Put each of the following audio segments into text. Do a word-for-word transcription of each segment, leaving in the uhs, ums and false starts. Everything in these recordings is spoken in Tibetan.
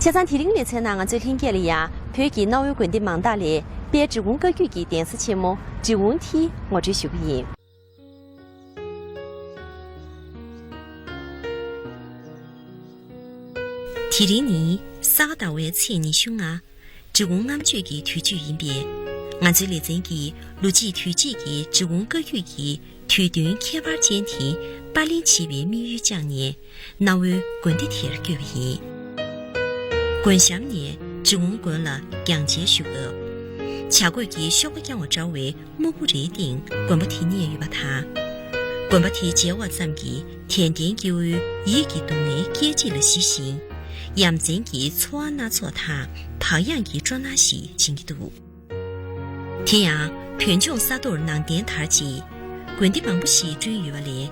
ཆ་ཚང་དེ་རིང་ལེ་ཚན་ནང་ང་ཚོའི་ལྷན་རྒྱས་ལ་ཡང་བོད་ཀྱི་གནའ་བོའི་དགོན་སྡེ་མང་དག་ལས་དཔལ་འབྲི་གུང་བཀའ་བརྒྱུད་ཀྱི་གདན་ས་ཆེན་མོ་འབྲི་གུང་མཐིལ་ངོ་སྤྲོད་ཞུ་གི་ཡིན། དེ་རིང་ནི་ས་ག་ཟླ་བའི་ཚེས་ཉི་ཤུ་ལྔ། འབྲི་གུང་ལྔ་མཆོད་ཀྱི་དུས་མཆོད་ཡིན་པས། ང་ཚོའི་ལེ་ཚན་གྱིས་ལོ་གཅིག་དུས་གཅིག་གི་འབྲི་གུང་བཀའ་བརྒྱུད་ཀྱི་དུས་སྟོན་ཁྱད་པར་ཅན་དེ་པར་ལེན་བྱེད་པའི་དམིགས་ཡུལ་བཅངས་ནས་གནའ་བོའི་དགོན་སྡེ་དེར་བསྐྱོད་པ་ཡིན། དགོན་གཤམ་ནས་འབྲི་གུང་དགོན་ལ་རྒྱང་མཇལ་ཞུ་སྐབས། བྱ་རྒོད་ཀྱིས་གཤོག་པ་བརྐྱང་བ་འདྲ་བའི་སྨུག་པོ་རེའི་སྟེང་དགོན་པ་དེ་གནས་ཡོད་པ་དང་། དགོན་པ་དེ་མཇལ་བ་ཙམ་གྱིས་དད་ལྡན་སྐྱེ་བོའི་ཡིད་ཀྱི་སྡུག་བསྔལ་སྐད་ཅིག་ལ་ཞི་ཞིང་། ཡ་མཚན་གྱི་ཚོར་བ་སྣ་ཚོགས་དང་བག་ཡངས་ཀྱི་སྤྲོ་སྣང་ཞིག་སྦྱིན་གྱི་འདུག་དེ་ཡང་བོད་ལྗོངས་ས་མཐོར་ནང་རྟེན་དར་རྗེས། དགོན་སྡེ་མང་པོ་ཞིག་བསྐྲུན་ཡོད་པ་ལས།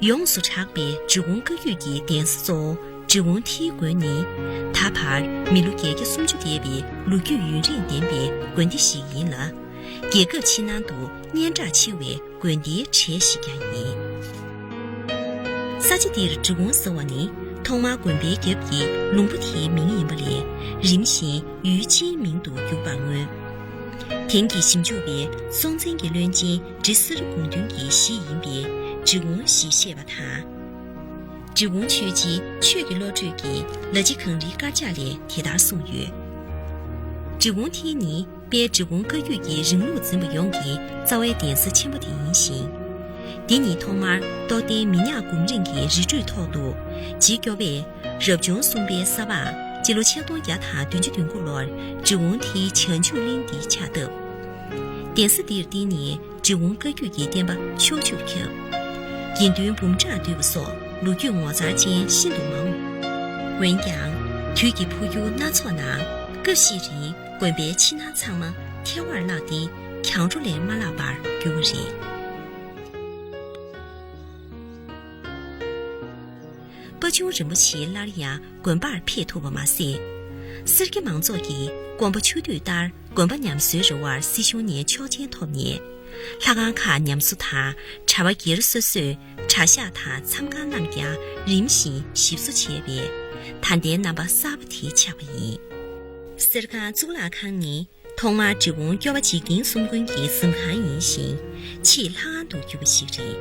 ཡོངས་སུ་གྲགས་པའི་འབྲི་གུང་བཀའ་བརྒྱུད་ཀྱི་གདན་ས་གཙོ་བོ་འབྲི་གུང་མཐིལ་དགོན་ནི། ད་བར་མི་ལོ་བརྒྱད་བརྒྱ་སུམ་ཅུ་འདས་པའི་ལོ་རྒྱུས་ཡུན་རིང་ལྡན་པའི་དགོན་སྡེ་ཞིག་ཡིན་ལ། རྒྱལ་ཁབ་ཕྱི་ནང་དུ་སྙན་གྲགས་ཆེ་བའི་དགོན་སྡེའི་གྲས་ཤིག་ཀྱང་ཡིན། ས་ཆ་འདིར་འབྲི་གུང་ཟེར་བ་ནི་ཐོག་མར་དགོན་པའི་རྒྱབ་ཀྱི་ལུང་པ་དེའི་མིང་ཡིན་པ་ལས། རིམ་བཞིན་ཡུལ་སྤྱིའི་མིང་དུ་གྱུར་པར་མངོན། དེང་གི་ཞིབ་འཇུག་པས་སྲོང་བཙན་གྱི་བློན་ཆེན་འབྲི་སེར་དགུང་སྟོན་གྱི་གཞིས་ཡིན་པས་འབྲི་གུང་ཞེས་བཤད་པ་དང་། འབྲི་གུང་ཆོས་རྗེ་ཆོས་ཀྱི་བློ་གྲོས་ཀྱིས་ལ་རྗེ་གངས་རིའི་དཀར་ཆག་ལས་དེ་ལྟར་གསུངས་ཡོད། འབྲི་གུང་མཐིལ་ནི་དཔལ་འབྲི་གུང་བཀའ་བརྒྱུད་ཀྱི་རིང་ལུགས་འཛིན་པ་ཡོངས་ཀྱི་རྩ་བའི་གདན་ས་ཆེན་པོ་དེ་ཡིན་ཞིང་། འདི་ནི་ཐོག་མར་རྟོགས་ལྡན་མི་ཉག་གུམ་རེང་གི་རི་ཁྲོད་ཐོག་ཏུ་རྗེ་སྐྱོབ་པས། རབ་བྱུང་གསུམ་པའི་ས་ཕག་སྤྱི་ལོ་ཆིག་སྟོང་བརྒྱ་དང་བདུན་ཅུ་དོན་དགུ་ལོར་འབྲི་གུང་མཐིལ་བྱང་ཆུབ་གླིང་འདི་ཕྱག་བཏབ། གདན་ས་འདིར་བརྟེན་ནས་འབྲི་གུང་བཀའ་བརྒྱུད་ཀྱི་བསྟན་པ་ཕྱོགས་བཅུར་ཁྱབ། དགེ་འདུན་འབུམ་ཕྲག་འདུས་པ་སོགས་ལོ་རྒྱུས་ངོ་མཚར་ཅན་ཤིན་ཏུ་མང་། འོན་ཀྱང་། དུས་ཀྱི་འཕོ་འགྱུར་སྣ་ཚོགས་ནང་སྐབས་ཤིག་རིང་དགོན་པའི་ཕྱི་ནང་ཚང་མ་ཐལ་བར་བརླག་སྟེ་གྱང་རོ་ལས་མ་ལྷག་པར་གྱུར་པ་རེད། དཔའ་ཆུང་རིན་པོ་ཆེ་སླར་ཡང་དགོན་པར་ཕེབས་ཐུབ་པ་མ་ཟད། སེར་སྐྱ་མང་ཚོགས་ཀྱིས་དགོན་པ་ཆུང་དུས་ལྟར་དགོན་པ་ཉམས་གསོའི་རེ་བར་སྲིད་གཞུང་ནས་ཆོག་མཆན་ཐོབ་ནས། ལྷ་ཁང་ཁག་ཉམས་གསོ་དང་གྲྭ་པ་སྒེར་སོ་སོས་གྲྭ་ཤག་དང་མཚམས་ཁང་རྣམས་ཀྱང་རིམ་བཞིན་ཞིབ་བཟོ་བྱས་པས་ད་ལྟའི་རྣམ་པ་གསར་པ་དེ་ཆགས་པ་ཡིན། གསེར་ཁང་གཙུག་ལག་ཁང་ནི། ཐོག་མར་འབྲི་གུང་སྐྱོབ་པ་འཇིག་རྟེན་གསུམ་མགོན་གྱི་གཟིམ་ཁང་ཡིན་ཞིང་། ཕྱིས་ལྷ་ཁང་དུ་གྱུར་པ་ཞིག་རེད།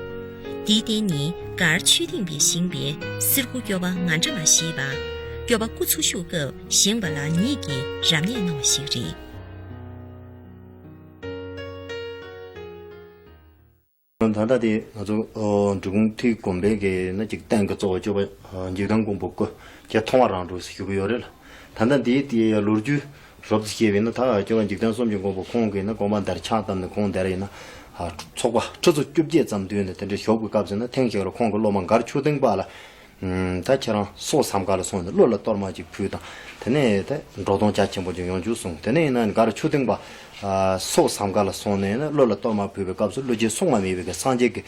འདིའི་རྟེན་ནི་མགར་ཆོས་སྡིངས་པས་བཞེངས་པའི་གསེར་སྐུ་སྐྱོབ་པ་ང་འདྲ་མ་ཞེས་པ། སྐྱོབ་པ་སྐུ་འཚོ་བཞུགས་སྐབས་བཞེངས་པ་ལ་ཉིད་ཀྱིས་རབ་གནས་གནང་བ་ཞིག་རེད། ད་ལྟ་དེ་ང་ཚོ་འབྲི་གུང་མཐིལ་དགོན་པའི་གི་ན་ཅིག་རྟེན་གྱི་གཙོ་བོ་སྐྱོབ་པ་འཇིག་རྟེན་མགོན་པོ་སྐུ་ཁྱེད་མཐོང་བ་རང་གྲོལ་ཞུ་གི་ཡོད་རེད་ལ། ད་ལྟ་འདིའི་དེའི་ལོ་རྒྱུས་རོབ་ཙམ་བཤད་པ་ཡིན་ན། ད་སྐྱོབ་པ་འཇིག་རྟེན་གསུམ་གྱི་མགོན་པོ་ཁོང་གིས་ན་དགོན་པ་འདིར་ཕྱག་བཏབ་ནས་ཁོང་འདིར་ཡིན་ན་ཚོགས་པ་ཁྲི་ཚོ་བཅོ་བརྒྱད་ཙམ་འདུས་ནས་དེ་འདྲ་བཞུགས་པའི་སྐབས་སུ་ན། ཐེངས་ཤིག་ལ་ཁོང་གིས་སློབ་མ་མགར་ཆོས་སྡིངས་པ་ལ། ད་ཁྱེད་རང་སོ་ཟམ་ཁ་ལ་སོང་ནས་གླུ་ལ་གཏོར་མ་ཅིག་ཕུལ་དང་། དེ་ནས་དེ་འགྲོ་དོན་རྒྱ་ཆེན་པོ་ཅིག་ཡོང་རྒྱུ་གསུངས། དེ་ནས་ཡིན་ན་མགར་ཆོས་སྡིངས་པ་སོ་ཟམ་ཁ་ལ་སོང་ནས་ཡིན་ན་གླུ་ལ་གཏོར་མ་ཕུལ་བའི་སྐབས་སུ་ཀླུ་རྗེ་སྲུང་མ་མེད་པའི་གི་སངས་རྒྱས་ཀྱི་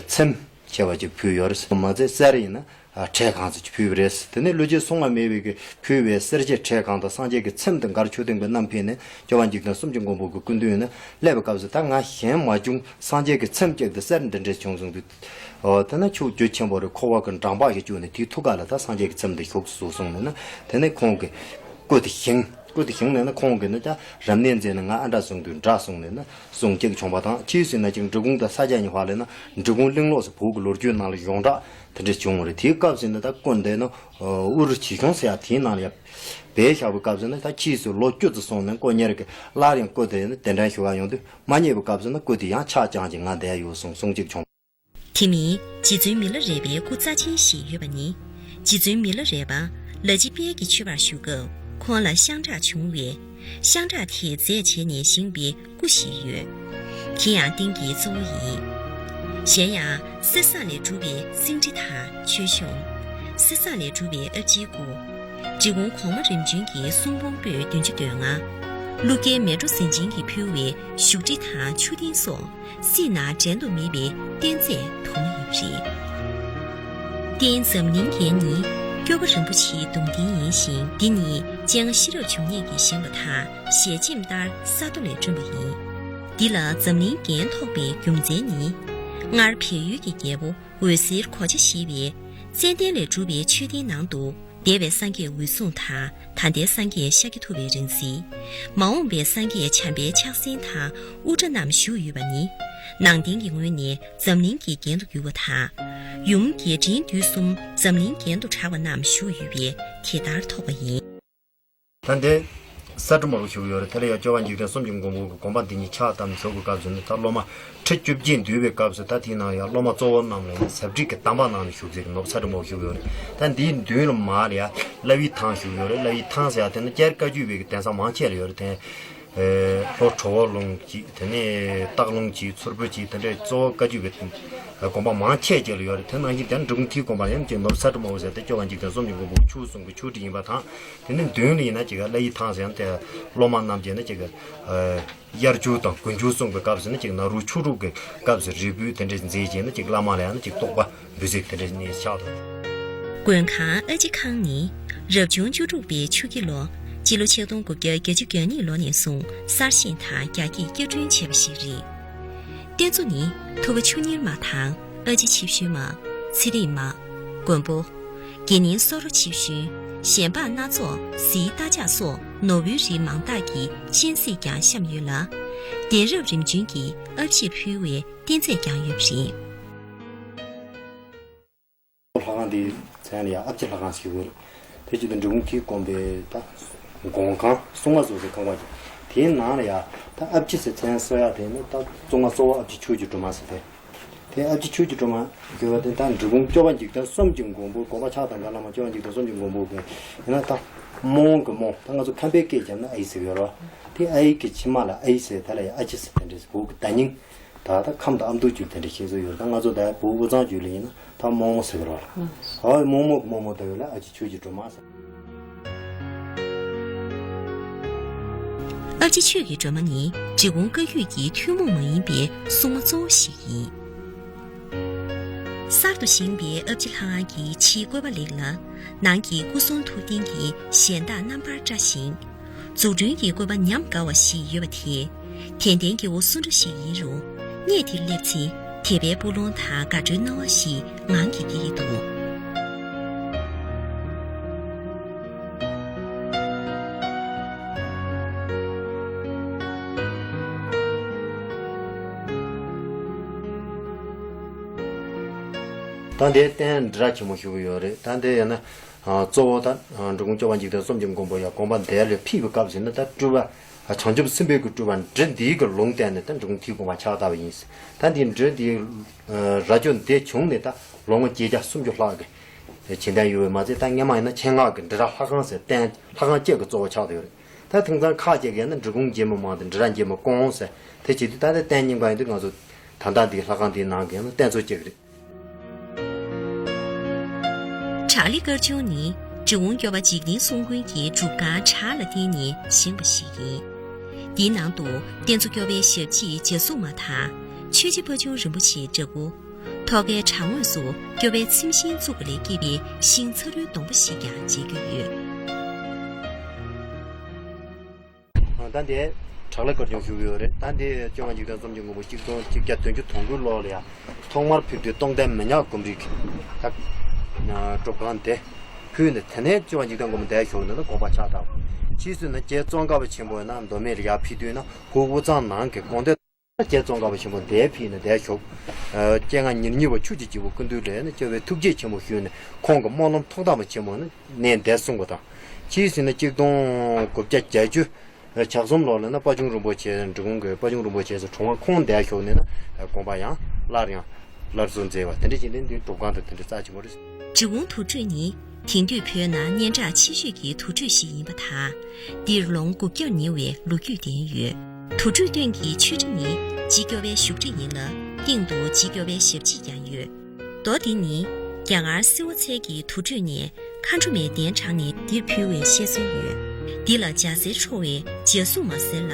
ཚེམས་ཆེ་བ་ཅིག་ཕུལ་ཡོད་རེད། མ་ཚད་གསེར་ཡིན་ན་བྲེ་གང་ཙམ་ཅིག་ཕུལ་བ་རེད། དེ་ནས་ཀླུ་རྗེ་སྲུང་མ་མེད་པའི་གི་ཕུལ་བའི་གསེར་གྱི་བྲེ་གང་དང་སངས་རྒྱས་ཀྱི་ཚེམས་དེ་མགར་ཆོས་སྡིངས་པས་བསྣམས་ཕེབས་ནས་སྐྱོབ་པ་འཇིག་རྟེན་གསུམ་གྱི་མགོན་པོ་གི་སྐུ་མདུན་ཡིན་ན་སླེབས་པའི་སྐབས་སུ། ད་ང་གཞན་མ་བྱུང་། སངས་རྒྱས་ཀྱི་ཚེམས་གཅིག་དེ་གསེར་འདི་འདྲས་བྱུང་གསུངས་དུས། འོ་དེ་ན་ཁྱོད་རྒྱུ་ཆེན་པོ་རེད། འཁོར་བ་གི་འགྲམ་པ་ཞིག་བཅུག་ནས་དེའི་ཐུགས་ཀ་ལ་ད་སངས་རྒྱས་ཀྱི་ཚེམས་འདི་བཞུགས་སུ་གསུངས་ནས་ན། དེ་ནས་ཁོང་གིས་སྐུ་དེ་བཞེངས། སྐུ་དེ་བཞེངས་ནས་ན་ཁོང་གིས་ན་ད་རབ་གནས་མཛད་ནས་ང་ཨ་འདྲ་གསུངས་དུས་འདྲ་གསུངས་ནས་ན་གསུང་གཅིག་བྱུང་བ་དང་། ཕྱིས་སུ་ན་ཅིག་འབྲི་གུང་དང་ས་སྐྱ་གཉིས་བར་ལ་ན་འབྲི་གུང་གླིང་ལོག་ཟེར་བོད་ཀྱི་ལོ་རྒྱུས་ནང་ལ་ཡོངས་གྲགས་དེ་འདྲ་བྱུང་བ་རེད། དེའི་སྐབས་སུ་ན་ད་སྐུ་འདི་ན་དབུ་རུ་ཆོས་སྐྱོང་ཟེར་ཡ་དེའི་ནང་ལ་ཡ་སྦས་བཞག་པའི་སྐབས་སུ་ན། ད་ཕྱིས་སུ་ལོ་བཅུ་ཙམ་སོང་ནས་དཀོན་གཉེར་གྱིས་སླར་ཡང་སྐུ་དེ་ནི་གདན་འདྲེན་ཞུ་ག་ཡོང་དུས། མ་རྙེད་པའི་སྐབས་སུ་ན་སྐུ་དེ་ཡང་ཕྱག་བརྐྱངས་ཀྱིས་ང་བསྡད་ཡོད་གསུངས་གསུང་གཅིག་བྱུང་། དེ་མིན་རྗེ་བཙུན་མི་ལ་རས་པའི་སྐུ་རྩ་ཆེན་ཞིག་ཡོད་པ་ནི། རྗེ་བཙུན་མི་ལ་རས་པ་ལ་རྗེ་དཔལ་གྱི་མཆོད་པར་བཞུགས་སྐབས་ཁོང་ལ་ཤངས་ཁྲག་བྱུང་བས། ཤངས་ཁྲག་དེ་རྫས་བྱས་ནས་བཞེངས་པའི་སྐུ་ཞིག་ཡོད། དེ་ཡང་རྟེན་གྱི་གཙོ་བོ་ཡིན། གཞན་ཡང་གསེར་ཟངས་ལས་གྲུབ་པའི་སེང་ཁྲི་དང་ཆོས་གཤོང་། གསེར་ཟངས་ལས་གྲུབ་པའི་ཨ་ཕྱིའི་སྐུ། འབྲི་གུང་གོང་མ་རིམ་བྱོན་གྱི་གསུང་འབུམ་པོད་བདུན་ཅུ་དོན་ལྔ། ཀླུ་རྒྱལ་མལ་གྲོ་གཟན་ཆེན་གྱིས་ཕུལ་བའི་བཞུགས་ཁྲི་དང་མཆོད་རྟེན་སོགས་སྲིད་ན་འགྲན་དུ་མེད་པའི་རྟེན་རྫས་དུ་མ་ཡིན་པ་རེད། རྟེན་འཛམ་གླིང་རྒྱན་ནི་སྐྱོབ་པ་རིན་པོ་ཆེའི་གདུང་རྟེན་ཡིན་ཞིང་། འདི་ནི་སྤྱན་སྔ་ཤེས་རབ་འབྱུང་གནས་ཀྱིས་བཞེངས་པ་དང་། ཞལ་ཆེམས་ལྟར་ས་རྡོ་ལས་བསྐྲུན་པ་ཡིན། འདི་ལ་འཛམ་གླིང་རྒྱན་ཐོགས་པའི་རྒྱུ་མཚན་ནི། སྔར་བལ་ཡུལ་གྱི་རྒྱལ་པོ་འོད་ཟེར་གོ་ཆ་ཞེས་པས་ཙན་དན་ལས་གྲུབ་པའི་མཆོད་རྟེན་ནང་དུ། འདས་པའི་སངས་རྒྱས་འོད་སྲུང་དང་ད་ལྟའི་སངས་རྒྱས་ཤཱཀྱ་ཐུབ་པའི་རིང་བསྲེལ། མ་འོངས་པའི་སངས་རྒྱས་བྱམས་པའི་ཕྱག་སེན་དང་དབུ་སྐྲ་རྣམས་བཞུགས་ཡོད་པ་ནི། ནང་བསྟན་གྱི་ངོས་ནས་འཛམ་གླིང་གི་རྒྱན་དུ་གྱུར་བ་དང་། ཡུམ་རྒྱས་འབྲིང་བསྡུས་གསུམ་འཛམ་གླིང་རྒྱན་དུ་གྲགས་པ་རྣམས་བཞུགས་ཡོད་པས་དེ་ལྟར་ཐོགས་པ་ཡིན། ད་འདི་ས་སྒྲོམ་པ་བཞུགས་ཡོད་རེད། དེ་ལ་ཡང་སྐྱོབ་པ་འཇིག་རྟེན་གསུམ་གྱི་མགོན་པོ་གི་དགོངས་པ་འདི་ཉིད་ཕྱག་བཏབ་ནས་བཞུགས་པའི་སྐབས་སུ་ནི། ད་སློབ་མ་ཁྲི་བཅུ་བརྒྱད་འདུས་པའི་སྐབས་སུ། ད་དེའི་ནང་ཡང་སློབ་མ་གཙོ་བོ་རྣམས་ལ་ཡང་ཟབ་ཁྲིད་ཀྱི་དམ་པ་གནང་ནས་བཞུགས་ཟེར་ནོར་བུ་ས་སྒྲོམ་པ་བཞུགས་ཡོད་རེད། ད་འདིའི་མདུན་ལ་མར་ལ་ཡང་བླ་བའི་ཐང་བཞུགས་ཡོད་རེད། བླ་བའི་ཐང་ཟེར་ཡ་དེ་ནི་སྐྱེར་བཀའ་བརྒྱུད་པའི་གདན་ས་མང་ཆེ་ལ་ཡོད་རེད། དེ་ལྷོ་བྲག་འོག་ལུང་གཅིག་དེ་ནས་སྟག་ལུང་གཅིག་ཚུར་ཕུ་གཅིག་དེ་འདྲའི་གཙོ་བོ་བཀའ་བརྒྱུད་པའི་དགོན་པ་མང་ཆེ་ཅིག་ལ་ཡོད་རེད། དེ་ནང་བཞིན་དེ་འབྲི་གུང་མཐིལ་དགོན་པ་ཡང་ཅིག་ནོར་བུ་ས་སྒྲོམ་པ་ཟེར་ཏེ་སྐྱོབ་པ་འཇིག་རྟེན་གསུམ་གྱི་མགོན་པོ་ཆུ་གསུམ་གྱི་ཆོག་ཁྲིགས་ཡིན་པ་དང་། དེ་ནས་མདུན་ལ་ཡིན་ན་ཅིག་བླ་ཡི་ཐང་ཟེར་ཡང་དེ་སློབ་མ་རྣམས་ཀྱིས་ནི་ཅིག་དབྱར་ཆོས་དང་དགུན་ཆོས་གསུམ་གྱི་སྐབས་སུ་ནི་ཅིག་ནཱ་རོའི་ཆོས་དྲུག་གི་སྐབས་སུ་རིལ་བུ་དེ་འདྲ་མཛད་བྱས་ནས་ཅིག་བླ་མ་ལ་ཡང་ནི་ཅིག་རྟོགས་པ་འབུལ་ཚིག་དེ་འདྲ་ནས་ཕྱག་དང་། མགོན་ཁང་ཨ་ཕྱི་ཁང་ནི་རབ་བྱུང་བཅུ་དྲུག་པའི་ཆུ་ཁྱི་ལོ། སྤྱི་ལོ་ཆིག་སྟོང་དགུ་བརྒྱ་བརྒྱད་ཅུ་གྱ་གཉིས་ལོ་ནས་བཟུང་གསར་བཞེངས་དང་རྒྱ་སྐྱེད་བསྐྱར་སྐྲུན་བྱས་པ་ཞིག་རེད། རྟེན་གཙོ་ནི་ཐུབ་པ་ཆུ་གཉེར་མ་དང་ཨ་ཕྱི་ཆིབས་ཞོན་མ། ཚེ་རིང་མ། མགོན་པོ། དགེ་རྙིང་སོ་རོ་ཆིབས་ཞོན། གཞན་ཕག་སྣ་ཚོགས་གཟིའི་རྟ་ལྕག་སོགས་ནོར་བུའི་རིགས་མང་དག་གིས་སྤྱན་གཟིགས་ཀྱང་བཤམས་ཡོད་ལ། གདན་རབས་རིམ་བྱོན་གྱིས་ཨ་ཕྱིར་ཕུལ་བའི་རྟེན་རྫས་ཀྱང་ཡོད་པ་རེད། ལྷ་ཁང་འདིའི་མཚན་ལ་ཡང་ཨ་ཕྱི་ལྷ་ཁང་ཞེས་ཡོད་རེད། དེ་བཞིན་དུ་འབྲི་གུང་མཐིལ་དགོན་པའི་ད་མགོན་ཁང་སྲུང་མ་ཟེར་བའི་ཁང་པ་ཅིག་དེའི་ནང་ལ་ཡང་ད་ཨ་ཕྱི་ཟེར་མཚན་གསོལ་ཡག་དེ་ནི་ད་གཙོ་ང་གཙོ་བོ་ཨ་ཕྱི་ཆོས་ཀྱི་སྒྲོན་མ་ཟེར་ཏེ། དེ་ཨ་ཕྱི་ཆོས་ཀྱི་སྒྲོན་མ་ཟེར་བ་དེ་ད་འབྲི་གུང་སྐྱོབ་པ་འཇིག་རྟེན་གསུམ་གྱི་མགོན་པོ། དགོངས་པ་ཕྱག་དང་འགལ་བླ་མ་སྐྱོབ་པ་འཇིག་རྟེན་གསུམ་གྱི་མགོན་པོ་གི་ཡིན་ན། ད་རྨོ་མོ་གི་རྨོ། ད་ང་ཚོ་ཁམས་པའི་སྐད་བརྗོད་ན་ཨའི་ཟེར་གི་ཡོད་རེད་བ། དེ་ཨའི་གི་ཕྱི་མ་ལ་ཨའི་ཟེར། དེ་ལ་ཡང་ཨ་ཕྱི་ཟེར། དེ་འདྲ་བོད་ཀྱི་བརྡ་རྙིང་ད་ད་ཁམས་དང་ཨ་མདོ་བརྒྱུད་དེ་འདྲ་བཤད་སྲོལ་ཡོད་རེད། ད་ང་ཚོ་ད་བོད་དབུས་གཙང་བརྒྱུད་ལ་ཡིན་ན་ད་རྨོ་མོ་ཟེར་གི་རེད་བ། ཨ་རྨོ་མོ་གི་རྨོ་མོ་ཟེར་བ་ལ་ཨ་ཕྱི་ཆོས་ཀྱི་སྒྲོན་མ་ཟེར། ཨ་ཕྱི་ཆོས་ཀྱི་སྒྲོན་མ་ནི་འབྲི་གུང་བཀའ་བརྒྱུད་ཀྱི་ཐུན་མོང་མ་ཡིན་པའི་སྲུང་མ་གཙོ་བོ་ཞིག་ཡིན། གསར་དུ་བཞེངས་པའི་ཨ་ཕྱི་ལྷ་ཁང་གི་ཕྱིའི་བཀོད་པ་ལེགས་ལ། ནང་གི་སྐུ་གསུང་ཐུགས་རྟེན་གྱི་གཞལ་དག་རྣམ་པར་བཀྲ་ཞིང་། འཛུགས་སྐྲུན་གྱི་བཀོད་པ་ཉམས་དགའ་བ་ཞིག་ཡོད་པ་དེས། དད་ལྡན་སྐྱེ་བོ་སུ་འདྲ་ཞིག་ཡིན་རུང་། གནས་འདིར་སླེབས་ཚེ་དད་པའི་སྤུ་ལོང་དང་དགའ་སྤྲོའི་སྣང་བ་ཞིག་ངང་གིས་སྐྱེ་གི་འདུག་ད་འདིར་རྟེན་འབྲེལ་སྒྲ་ཆེན་མོ་ཞུ་གི་ཡོད་རེད། ད་འདི་ཡིན་ན་གཙོ་བོ་ད་འབྲི་གུང་སྐྱོབ་པ་འཇིག་རྟེན་གསུམ་གྱི་མགོན་པོ་ཡང་དགོངས་པ་འདི་ལ་ཕུལ་བའི་སྐབས་སུ་ནི། ད་སྤྲུལ་པ་བྱང་ཆུབ་སེམས་དཔའི་གི་སྤྲུལ་པ་འབྲི་འདིའི་གི་ལུང་བསྟན་ནས་ད་འབྲི་གུང་མཐིལ་དགོན་པ་ཕྱག་བཏབ་པ་ཡིན། ད་འདི་འབྲི་འདི་རྭ་ཅོ་འདི་བྱུང་ནས་ད་ལོ་ངོ་བརྒྱད་བརྒྱ་སུམ་ཅུ་ལྷག་གི་བྱེད་གཏན་ཡོད་པས་མ་ཚད། ད་སྔས་མ་ཡིན་ན་ཆེད་མངགས་ཀྱི་འབྲི་ར་ལྷ་ཁང་ཟེར། རྟེན་ལྷ་ཁང་གཅིག་གི་གཙོ་བོ་ཆགས་བསྡད་ཡོད་རེད། ད་དེང་སང་ཁག་ཅིག་གིས་ཡང་ན་འབྲི་གུང་རྗེ་མི་མང་དང་འབྲི་ར་རྗེ་མི་ཀོང་ཟེར། དེ་བྱེད་དུས་ད་ལྟ་རྟེན་རྙིང་པ་ཡིན་དུས་ང་ཚོ་ད་ལྟ་འདིའི་ལྷ་ཁང་འདིའི་ནང་གི་ཡང་ན་རྟེན་གཙོ་གཅིག་རེད། བྲག་ལི་དཀར་ཆུང་ནི་འབྲི་གུང་སྐྱོབ་པ་འཇིག་རྟེན་གསུམ་མགོན་གྱི་སྒྲུབ་ཁང་བྲག་ལ་བརྟེན་ནས་བཞེངས་པ་ཞིག་ཡིན། འདིའི་ནང་དུ་རྟེན་གཙོ་སྐྱོབ་པའི་ཞབས་རྗེས་འཇའ་གཟུགས་མ་དང་། ཆོས་རྗེ་དཔའ་ཆུང་རིན་པོ་ཆེའི་འདྲ་སྐུ། ཐོག་ཁའི་བྲག་ངོས་སུ་སྐྱོབ་པའི་ཚིམ་ཤིང་བཙུགས་པ་ལས་སྐྱེས་པའི་ཤིང་ཚ་རུའི་སྡོང་པོ་ཞིག་ཀྱང་མཇལ་རྒྱུ་ཡོད། ད་འདི་བྲག་ལ་དཀར་ཆུང་ཞུ་གི་ཡོད་རེད། ད་འདི་སྐྱོབ་པ་འཇིག་རྟེན་གསུམ་གྱི་མགོན་པོ་གཅིག་སྟོང་གཅིག་བརྒྱ་བདུན་ཅུ་དོན་དགུ་ལོ་ལ་ཡང་ཐོག་མར་ཕེབས་དུས་སྟོང་ལྡན་མི་ཉག་སྒོམ་རིག་གི་ད་སྒྲུབ་ཁང་དེ་ཕུལ་ནས། དེ་ནས་སྐྱོབ་པ་འཇིག་རྟེན་མགོན་པོ་འདིར་བཞུགས་ནས་ད་དགོངས་པ་ཕྱག་བཏབ། ཕྱིས་སུ་ན་རྗེ་ཙོང་ཁ་པ་ཆེན་པོ་ཡིན་ན་མདོ་སྨད་ལ་ཡར་ཕེབས་དུས་ན་བོད་དབུས་གཙང་ནང་གི་དགོངས་དོན། རྗེ་ཙོང་ཁ་པ་ཆེན་པོ་འདིར་ཕེབས་ནས་འདིར་བཞུགས། ཨ་སྤྱན་སྔ་ཉེར་གཉིས་པ་ཆོས་ཀྱི་རྗེ་བོ་ཀུན་འདུས་ལས་ནི་སྐྱོབ་པའི་ཐུགས་རྗེ་ཆེན་པོ་ཞུས་ནས་ཁོང་གི་སྨོན་ལམ་ཐོག་མཐའ་བ་ཆེན་པོ་ནི་གནས་འདིར་གསུངས་པ་དང་། ཕྱིས་སུ་ནི་གཅིག་སྟོང་དགུ་བརྒྱ་བརྒྱད་ཅུ་ཆ་གསུམ་ལོ་ལ་ནི་དཔའ་ཆུང་རིན་པོ་ཆེ། འབྲི་གུང་གི་དཔའ་ཆུང་རིན་པོ་ཆེ་ཟེར་གྲུབ་དབང་ཁོང་འདིར་བཞུགས་ནས་ནི་དགོངས་པ་ཡང་སླར་ཡང་སླར་གསོ་མཛད་པ་དེ་འདྲ་བྱས་ནས་འདིར་སྒྲུབ་ཁང་དང་དེ་འདྲ་རྩ་ཆེན་པོ་རེད། འབྲི་གུང་དུར་ཁྲོད་ནི་དེང་དུས་བོད་ནང་སྙན་གྲགས་ཆེ་ཤོས་ཀྱི་དུར་ཁྲོད་ཞིག་ཡིན་པ་དང་། འདིར་ལོ་ངོ་དགུ་བརྒྱར་ཉེ་བའི་ལོ་རྒྱུས་ལྡན་ཡོད། དུར་ཁྲོད་སྟེང་གི་ཆོས་ཁྲི་ནི་རྗེ་སྐྱོབ་པའི་བཞུགས་ཁྲི་ཡིན་ལ། སྟེང་དུ་རྗེ་སྐྱོབ་པའི་ཞབས་རྗེས་ཀྱང་ཡོད། རྡོ་འདི་ནི་རྒྱ་གར་སིལ་བ་ཚལ་གྱི་དུར་ཁྲོད་ནས་མཁའ་འགྲོ་མའི་གདན་དྲངས་ནས་འདིར་ཕུལ་བའི་བཤད་སྲོལ་ཡོད། འདི་ལ་འཇའ་ཟེར་ཁྲོ་བའི་འཇའ་གཟུགས་མ་ཟེར་ལ།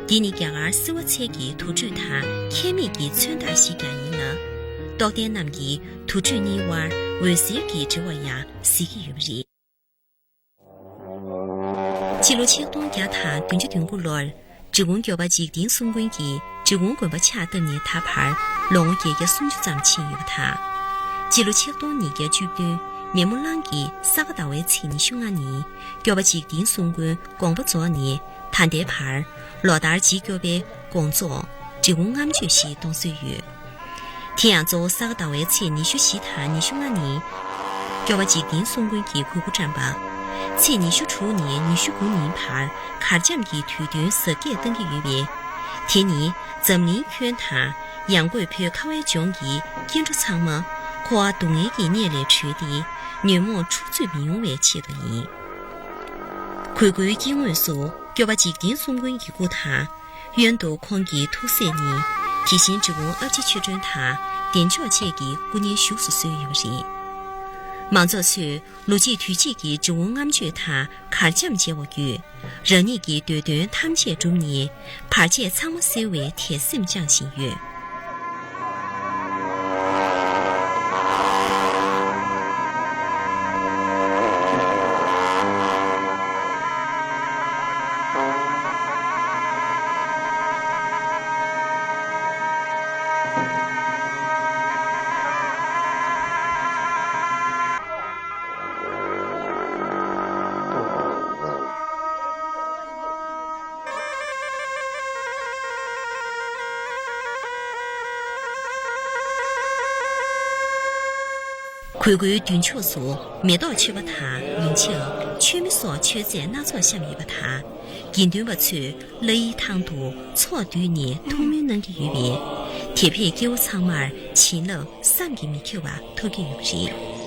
འདི་ནི་རྒྱ་གར་སིལ་བ་ཚལ་གྱི་དུར་ཁྲོད་དང་ཁྱད་མེད་ཀྱི་མཚོན་རྟགས་ཤིག་ཀྱང་ཡིན་ལ། རྟོགས་ལྡན་རྣམས་ཀྱིས་དུར་ཁྲོད་གཉིས་དབར་འོད་ཟེར་གྱི་འབྲེལ་བ་ཡང་གཟིགས་ཀྱི་ཡོད་པ་རེད། ཕྱི་ལོ་ཆིག་སྟོང་བརྒྱ་དང་བདུན་ཅུ་དོན་དགུ་ལོར་འབྲི་གུང་སྐྱོབ་པ་འཇིག་རྟེན་གསུམ་མགོན་གྱིས་འབྲི་གུང་དགོན་པ་ཕྱག་བཏབ་ནས་ད་བར་ལོ་ངོ་བརྒྱད་བརྒྱ་སུམ་ཅུ་ཙམ་ཕྱིན་ཡོད་པ་དང་། སྤྱི་ལོ་ཆིག་སྟོང་ཉིས་བརྒྱ་བཅུ་བདུན་ མེ་མོ་གླང་གི་ས་ག་ཟླ་བའི་ཚེས་ཉི་ཤུ་ལྔ་ཉིན། སྐྱོབ་པ་འཇིག་རྟེན་གསུམ་མགོན་དགོངས་པ་རྫོགས་ནས་ད་ལྟའི་བར། ལོ་ལྟར་འཇིགས་སྐྱོབ་པའི་དགོངས་རྫོགས་འབྲི་གུང་ལྔ་མཆོད་ཞེས་གཏོང་སྲོལ་ཡོད། དེ་ཡང་གཙོ་བོ་ས་ག་ཟླ་བའི་ཚེས་ཉི་ཤུ་བཞི་དང་ཉི་ཤུ་ལྔ་ཉིན། སྐྱོབ་པ་འཇིག་རྟེན་གསུམ་མགོན་གྱིས་གོས་སྐུ་བཀྲམ་པ། ཚེས་ཉི་ཤུ་དྲུག་ནས་ཉི་ཤུ་དགུ་ཉིན་བར་གར་འཆམ་གྱི་དུས་སྟོན་གཟབ་རྒྱས་གཏང་གི་ཡོད་པས། དེ་ནི་འཛམ་གླིང་ཁྱོན་དང་ཡང་སྒོས་བོད་ཁ་བའི་ལྗོངས་ཀྱི་སྐྱེ་འགྲོ་ཚང་མ་འཁོར་བ་སྡུག་བསྔལ་གྱི་གནས་ལས་གྲོལ་ཏེ་ཉོན་མོངས་འཁྲུག་རྩོད་མི་ཡོང་བའི་ཆེད་དུ་ཡིན། གོས་སྐུའི་དཀྱིལ་ངོས་སུ་སྐྱོབ་པ་འཇིག་རྟེན་གསུམ་མགོན་གྱི་སྐུ་དང་། གཡོན་དུ་ཁོང་གི་ཐུགས་སྲས་གཉིས། དེ་བཞིན་འབྲི་གུང་ཨ་ཕྱི་ཆོས་སྒྲོན་དང་བདེ་མཆོག་བཅས་ཀྱི་སྐུ་བརྙན་བཞུགས་སུ་གསོལ་ཡོད་པ་རེད། མང་ཚོགས་ཚོས་ལོ་གཅིག་དུས་གཅིག་གི་འབྲི་གུང་ལྔ་མཆོད་དང་གར་འཆམ་མཇལ་བ་བརྒྱུད། རང་ཉིད་ཀྱི་འདོད་དོན་ཐམས་ཅད་བསྒྲུབས་ནས་བར་ཆད་ཚང་མ་སེལ་བའི་དད་སེམས་བཅངས་བཞིན་ཡོད། གོས་སྐུའི་མདུན་ཕྱོགས་སུ་མེ་ཏོག་མཆོད་པ་དང་ཡོན་ཆབ། མཆོད་མེ་སོགས་མཆོད་རྫས་སྣ་ཚོགས་བཤམས་ཡོད་པ་དང་། དགེ་འདུན་པ་ཚོས་བླ་ཡི་ཐང་དུ་ཚོགས་བསྡུས་ནས་ཐུགས་སྨོན་གནང་གི་ཡོད་པས། དེ་བས་སྐྱེ་བོ་ཚང་མར་བྱིན་རླབས་བསམ་གྱིས་མི་ཁྱབ་པ་ཐོབ་ཀྱི་ཡོད་པ་རེད།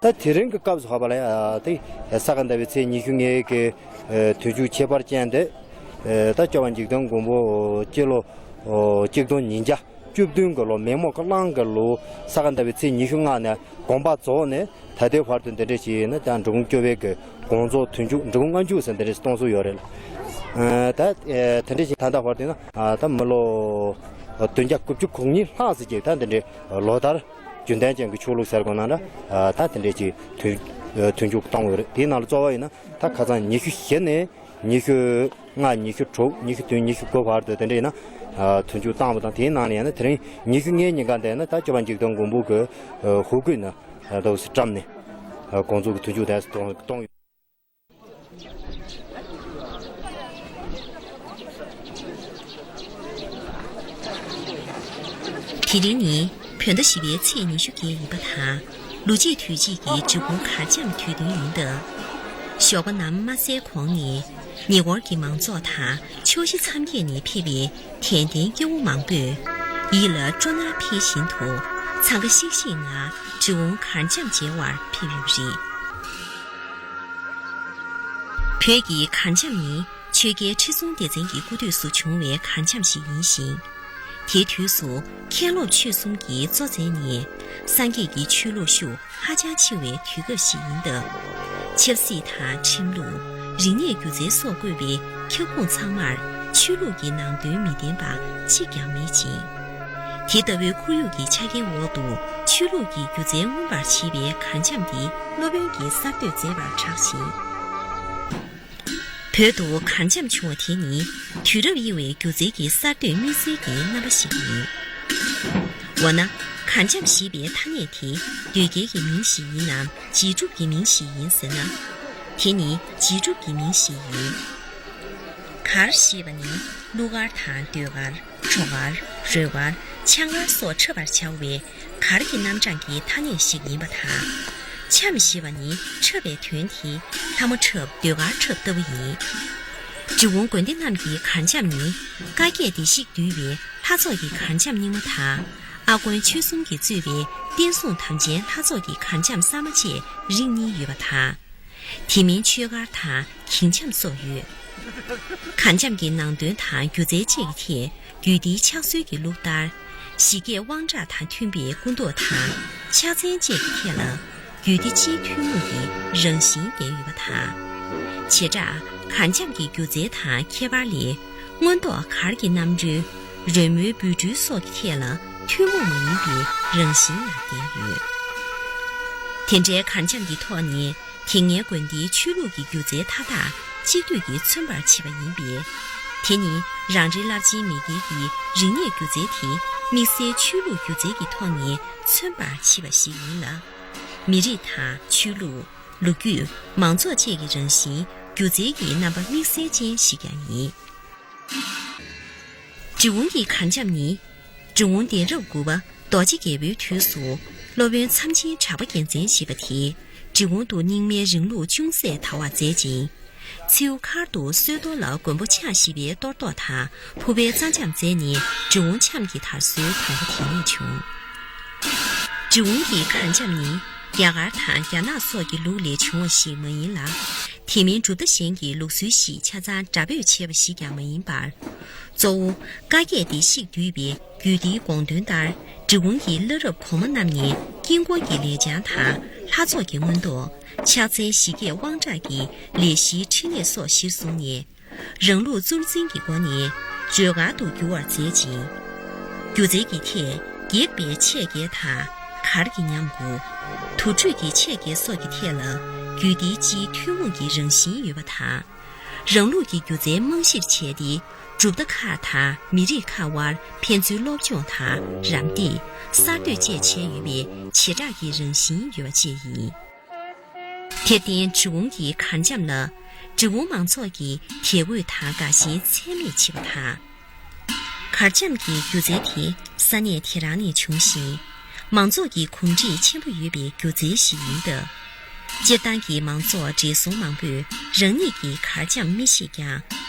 ད་དེ་རིང་གི་སྐབས་སུ་བབས་པ་ལ་ཡང་དེ་ས་ག་ཟླ་བའི་ཚེས་ཉི་ཤུ་ལྔའི་གི་དུས་མཇུག་ཁྱད་པར་ཅན་དེ། ད་སྐྱོབ་པ་འཇིག་རྟེན་མགོན་པོ་སྤྱི་ལོ་གཅིག་སྟོང་ཉིས་བརྒྱ་བཅུ་བདུན་གི་ལོ་མེ་མོ་གླང་གི་ལོ་ས་ག་ཟླ་བའི་ཚེས་ཉི་ཤུ་ལྔ་ནས་དགོངས་པ་རྫོགས་ནས་ད་ལྟའི་བར་དུ་འདི་འདྲ་ཞིག་ཡིན་ན་ཀྱང་འབྲི་གུང་སྐྱོབ་པའི་གི་དགོངས་རྫོགས་དུས་མཇུག་འབྲི་གུང་ལྔ་མཆོད་ཟེར་འདི་འདྲ་ཞིག་གཏོང་སྲོལ་ཡོད་རེད། ད་དེ་འདྲ་ཞིག་ད་ལྟ་བར་དུ་ཡིན་ན་ད་མི་ལོ་བདུན་བརྒྱ་དགུ་བཅུ་གོ་གཉིས་ལྷག་ཙམ་ཅིག་ད་འདི་འདྲའི་ལོ་ལྟར་རྒྱུན་ལྡན་ཅན་གྱི་ཆོས་ལུགས་ཟེར་དགོས་ན་འདྲ། ད་དེ་འདྲའི་ཅིག་དུས་དུས་མཇུག་གཏོང་དགོས་རེད། དེའི་ནང་ལ་གཙོ་བོ་ཡིན་ན་ད་ཁ་སང་ཉི་ཤུ་བཞི་ནས་ཉི་ཤུ་ལྔ། ཉི་ཤུ་དྲུག། ཉི་ཤུ་བདུན། ཉི་ཤུ་དགུ་བར་དུ་དེ་འདྲ་ཡིན་ན་དུས་མཇུག་བཏང་བ་དང་། དེའི་ནང་ནས་ཡང་ན་དེ་རིང་ཉི་ཤུ་ལྔའི་ཉིན་ག་འདི་ན་ད་སྐྱོབ་པ་འཇིག་རྟེན་མགོན་པོ་གི་ཧོ་སྐུད་ན་ད་བཀྲམ་ནས་དགོངས་རྫོགས་ཀྱི་དུས་མཇུག་དེ་གཏོང་གཏོང་ཡོད། དེ་རིང་ནི་བོད་ཟླ་བཞི་པའི་ཚེས་ཉི་ཤུ་བརྒྱད་ཡིན་པ་དང་། ལོ་གཅིག་དུས་གཅིག་གི་འབྲི་གུང་གར་འཆམ་དུས་སྟོན་ཡིན་སྟབས། ཞོགས་པ་ནམ་མ་གསལ་གོང་ནས་ཉེ་འཁོར་གྱི་མང་ཚོགས་དང་ཕྱོགས་བཞི་མཚམས་བརྒྱད་ནས་ཕེབས་པའི་དད་ལྡན་སྐྱེ་བོ་མང་པོས་ཡིད་ལ་སྤྲོ་སྣང་འཕེལ་བཞིན་དུ་འཚང་ཁ་ཤིག་ཤིག་ངང་འབྲི་གུང་གར་འཆམ་མཇལ་བར་ཕེབས་ཡོད་པ་རེད། བོད་ཀྱི་གར་འཆམ་ནི་ཆོས་རྒྱལ་ཁྲི་སྲོང་ལྡེ་བཙན་གྱི་སྐུ་དུས་སུ་བྱུང་བའི་གར་འཆམ་ཞིག་ཡིན་ཞིང་། དེའི་དུས་སུ་མཁན་སློབ་ཆོས་གསུམ་གྱིས་གཙོ་མཛད་ནས་སངས་རྒྱས་ཀྱི་ཆོས་ལུགས་ཤུགས་ཧ་ཅང་ཆེ་བའི་དུས་སྐབས་ཤིག་ཡིན་སྟབས། ཆབ་སྲིད་དང་ཁྲིམས་ལུགས། རིག་གནས་སྒྱུ་རྩལ་སོགས་བཀོད་པའི་ཁྱབ་ཁོངས་ཚང་མར་ཆོས་ལུགས་ཀྱི་ནང་དོན་མི་ལྡན་པ་གཅིག་ཀྱང་མེད་ཅིང་། དེ་ལྟ་བུའི་ཁོར་ཡུག་གི་ཆ་རྐྱེན་འོག་ཏུ་ཆོས་ལུགས་ཀྱི་སྒྱུ་རྩལ་མངོན་པར་བྱེད་པའི་གར་འཆམ་འདི་སློབ་དཔོན་གྱིས་གསར་གཏོད་མཛད་པར་གྲགས་ཤིང་། བོད་དུ་གར་འཆམ་བྱུང་བ་དེ་ནི་དུས་རབས་དབྱེ་བའི་སྒྱུ་རྩལ་གྱི་གསར་གཏོད་དམིགས་བསལ་གྱི་རྣམ་པ་ཞིག་ཡིན། འོ་ན། གར་འཆམ་ཞེས་པའི་ཐ་སྙད་དེ་ཟློས་སྐྱེལ་གྱི་མིང་ཞིག་ཡིན་ནམ་རྗེས་གྲུབ་ཀྱི་མིང་ཞིག་ཡིན་ཟེར་ན། དེ་ནི་རྗེས་གྲུབ་ཀྱི་མིང་ཞིག་ཡིན། གར་ཞེས་པ་ནི་གླུ་གར་དང་ཟློས་གར། བྲོ་གར། རོལ་གར། ཆང་གར་སོགས་འཁྲབ་པར་བྱ་བའི་གར་གྱི་རྣམ་གྲངས་ཀྱི་ཐ་སྙད་ཞིག་ཡིན་པ་དང་། འཆམ་ཞེས་པ་ནི་འཁྲབ་པའི་དོན་དེ་ལྷ་མོ་འཁྲབ། ཟློས་གར་འཁྲབ་ལྟ་བུ་ཡིན། འབྲི་གུང་དགོན་སྡེ་རྣམས་ཀྱི་གར་འཆམ་ནི་བཀའ་བརྒྱད་བདེ་གཤེགས་འདུས་པའི་ལྷ་ཚོགས་ཀྱི་གར་འཆམ་རྙིང་མ་དང་། ཨ་དཀོན་ཆོས་གསུམ་གྱིས་གཙོས་པའི་བསྟན་སྲུང་དམ་ཅན་ལྷ་ཚོགས་ཀྱི་གར་འཆམ་གསར་མ་བཅས་རིགས་གཉིས་ཡོད་པ་དང་། དེ་མིན་ཆོས་གར་དང་གིང་འཆམ་སོགས་ཡོད། གར་འཆམ་གྱི་ནང་དོན་དང་སྒྱུ་རྩལ་བཅས་ཀྱི་ཐད་རྒྱུད་སྡེའི་ཕྱག་སྲོལ་གྱི་ལུགས་ལྟར། ཞི་རྒྱས་དབང་དྲག་དང་མཐུན་པའི་སྐུ་མདོག་དང་ཕྱག་མཚན་བཅས་ཀྱི་ཐད་ལ། རྒྱུད་སྡེ་སྤྱིའི་ཐུན་མོང་གི་རང་བཞིན་ལྡན་ཡོད་པ་དང་། བྱེ་བྲག་གར་འཆམ་གྱི་སྒྱུ་རྩལ་དང་ཁྱད་པར་ལས། མངོན་རྟོགས་གར་གྱི་རྣམ་གྲོལ། རོལ་མོའི་འབུད་སྒྲོལ་སོགས་ཀྱི་ཐད་ལ་ཐུན་མོང་མ་ཡིན་པའི་རང་བཞིན་ཡང་ལྡན་ཡོད། དེ་འདྲའི་གར་འཆམ་གྱི་ཐོག་ནས་དེ་སྔའི་དགོན་སྡེའི་ཆོས་ལུགས་ཀྱི་སྒྱུ་རྩལ་མཐའ་དག་གཅིག་བསྡུས་ཀྱིས་མཚོན་པར་བྱེད་པ་ཡིན་པས། དེ་ནི་རང་རེའི་རླབས་ཆེན་མེས་རྒྱལ་གྱི་རིག་གནས་སྒྱུ་རྩལ་དེ་དམིགས་བསལ་ཆོས་ལུགས་སྒྱུ་རྩལ་གྱི་ཐོག་ནས་མཚོན་པར་བྱེད་པ་ཞིག་ཡིན་ལ། མི་རིགས་དང་ཆོས་ལུགས། ལོ་རྒྱུས། མང་ཚོགས་བཅས་ཀྱི་རང་བཞིན་སྒྱུ་རྩལ་གྱི་རྣམ་པ་དམིགས་བསལ་ཅན་ཞིག་ཀྱང་ཡིན། འབྲི་གུང་གི་གར་འཆམ་ནི། འབྲི་གུང་གདན་རབས་དགུ་པ་རྡོ་རྗེ་རྒྱལ་པོའི་དུས་སུ། སློབ་དཔོན་མཚམས་ཆེན་གྲགས་པ་རྒྱལ་མཚན་ཞེས་པ་དེས། འབྲི་གུང་དུ་རྙིང་མའི་རིང་ལུགས་ཅུང་ཟད་དར་བར་མཛད་ཅིང་། མཚེའུ་མཁར་དུ་སོལ་རྡོར་ལ་མགོན་པོ་ཕྱག་བཞི་པའི་གཏོར་བཟློག་དང་ཕུར་པའི་རྩ་འཆམ་མཛད་ནས་འབྲི་གུང་འཆམ་གྱི་དར་སྲོལ་དང་པོ་དེ་ནས་བྱུང་། འབྲི་གུང་གི་གར་འཆམ་ནི་རྒྱ་གར་དང་རྒྱ་ནག་སོགས་ཀྱི་ལུགས་ལས་བྱུང་བ་ཞིག་མ་ཡིན་ལ། དེ་མིན་གྲུབ་མཐའ་གཞན་གྱི་ལུགས་སྲོལ་ཞིག་ཆ་ཚང་སྒྲ་འབོད་བྱས་པ་ཞིག་ཀྱང་མ་ཡིན་པར། གཙོ་བོ་བཀའ་བརྒྱད་བདེ་གཤེགས་འདུས་པའི་རྒྱུད་སྡེའི་དགོངས་དོན་ལྟར། འབྲི་གུང་གི་བླ་རབས་གོང་མ་རྣམས་ནས་དཀྱིལ་འཁོར་གྱི་ལས་བྱང་དང་ལྷ་ཚོགས་ཀྱི་མངོན་རྟོགས། ཕྱག་འཚལ་ཞི་རྒྱས་དབང་དྲག་གི་ལས་གཞིའི་ཕྲིན་ལས་སོགས་གཞིར་བཟུང་ནས། རང་ལུགས་གཙོར་འཛིན་གྱི་སྒོ་ནས་བརྗོད་གར་དུ་བསྒྱུར་བར་མཛད་ཅིང་། སྒྱུ་རྩལ་གྱི་ཐད་སྒེག་པའི་ཆས་བརྒྱད་དང་གར་གྱི་ཉམས་དགུ། དུར་ཁྲོད་ཀྱི་ཆས་བརྒྱད་སོགས་ཀྱི་ཐད་ལ་རྒྱུད་སྡེའི་སྤྱིའི་ཐུན་མོང་གི་རང་བཞིན་ཡོད་པ་དང་། རང་ལུགས་ཀྱི་སྒྱུ་རྩལ་རྨང་གཞིར་བྱས་ཏེ། གྲུབ་མཐའ་ཁག་དང་མི་རིགས་ཁག་དབར་ཕན་ཚུན་སློབ་སྦྱོང་དང་རམ་འདེགས། གསར་གཏོད་བཅས་བྱས་ཡོད་པའི་བྱེ་བྲག་གི་རང་བཞིན་ཡོད་པ་བཅས་ཡིན། དེར་བརྟེན་འབྲི་གུང་གི་གར་འཆམ་ལ་འབྲི་གུང་མང་ཚོགས་ཀྱིས་དད་གུས་དང་དགའ་ཞེན་ཚད་མེད་བྱེད་པ་དང་། གར་འཆམ་གྱི་སྒྱུ་རྩལ་དེ་ས་གནས་དེ་རང་ནས་བྱུང་ཞིང་། མང་ཚོགས་ཀྱི་གོམས་འདྲིས་ཆེན་པོ་ཡོད་པའི་སྒྱུ་རྩལ་ཞིག་ཡིན་སྟབས། སྤྱིར་བཏང་གི་མང་ཚོགས་བགྲེས་སོང་མང་པོས་རང་ཉིད་ཀྱི་གར་འཆམ་མི་ཤེས་ཀྱང་།